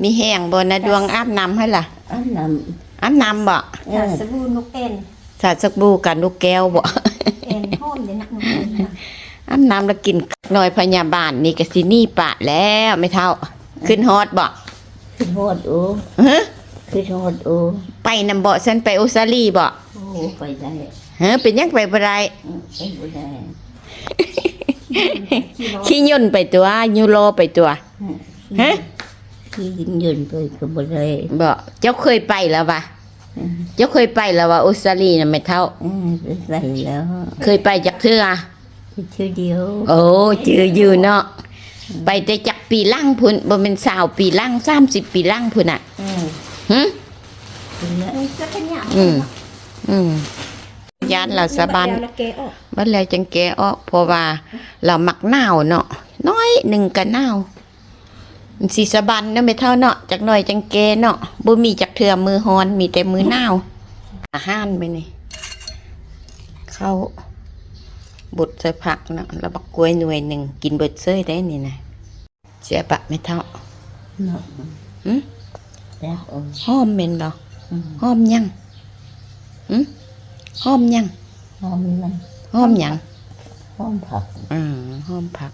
ມີແຮງບໍ່ນະດວງ ອາບນ້ຳໃຫ້ລະ? ອາບນ້ຳ ອາບນ້ຳບໍ່? ເອີ ສາສະບູນົກແອ່ນ ສາສະບູກັບນົກແກ້ວບໍ່? ແອ່ນຫອມເດ້ນະ ນົກແອ່ນນະ ອາບນ້ຳລະກິນ. ນ້ອຍພະຍາບານນີ້ກະຊິໜີປະແລ້ວແມ່ເຖົ້າ. ເອີ ຄິດຮອດບໍ່? ຄິດຮອດໂອ ຮະ? ຄິດຮອດໂອ ໄປນຳບໍ່? ຊັ້ນໄປອົດສະຕາລີບໍ່? ໂອ້ ໄປໄດ້. ເຮີ ເປັນຫຍັງໄປບໍ່ໄດ້? ເອີ ໄປບໍ່ໄດ້ ຂີ່ຍົນໄປຕົວະ ຢູໂຣໄປຕົວະ. ຮະ? ຂີ່ຍົນໄປກໍບໍ່ໄດ້. ບໍ່? ເຈົ້າເຄີຍໄປແລ້ວຫວາ? ເອີ ເຈົ້າເຄີຍໄປແລ້ວຫວາ ອົດສະຕາລີນະແມ່ເຖົ້າ? ເອີ ໄປແລ້ວ. ເຄີຍໄປຈັກເທື່ອ? ເທື່ອດຽວ. ໂອ້ ຈື່ຢູ່ເນາະ. ໄປແຕ່ຈັກປີຫຼັງພຸ້ນ? ບໍ່ແມ່ນຊາວປີຫຼັງ ສາມສິບປີຫຼັງພຸ້ນນະ. ເອີ ຫຶ? ພຸ້ນແຫຼະ. ອືມ ອືມ ຢ້ານລາວສະບັ້ນ ບັດແລ້ວແກະອອກ ບັດແລ້ວຈັ່ງແກະອອກ ເພາະວ່າລາວມັກໜາວເນາະ ໜ້ອຍໜຶ່ງກະໜາວ. ມັນຊິສະບັ້ນເນາະແມ່ເຖົ້າເນາະ ຈັກໜ້ອຍຈັ່ງແກ່ເນາະ. ບໍ່ມີຈັກເທື່ອມື້ຮ້ອນ ມີແຕ່ມື້ໜາວ. ອາຫານມື້ນີ້ ເຂົ້າບົດໃສ່ຜັກເນາະ ແລ້ວບັກກ້ວຍໜ່ວຍໜຶ່ງ ກິນເບິດເສີຍໄດ໋ນີ້ນະ. ແຊບປະແມ່ເຖົ້າ? ເນາະ ຫຶ? ແຊບ. ໂອ້ ຫອມແມ່ນບໍ່? ອືມ ຫອມຫຍັງ? ຫຶ? ຫອມຫຍັງ? ຫອມຫຍັງ? ຫອມຫຍັງ? ຫອມຜັກ. ອືມ ຫອມຜັກ.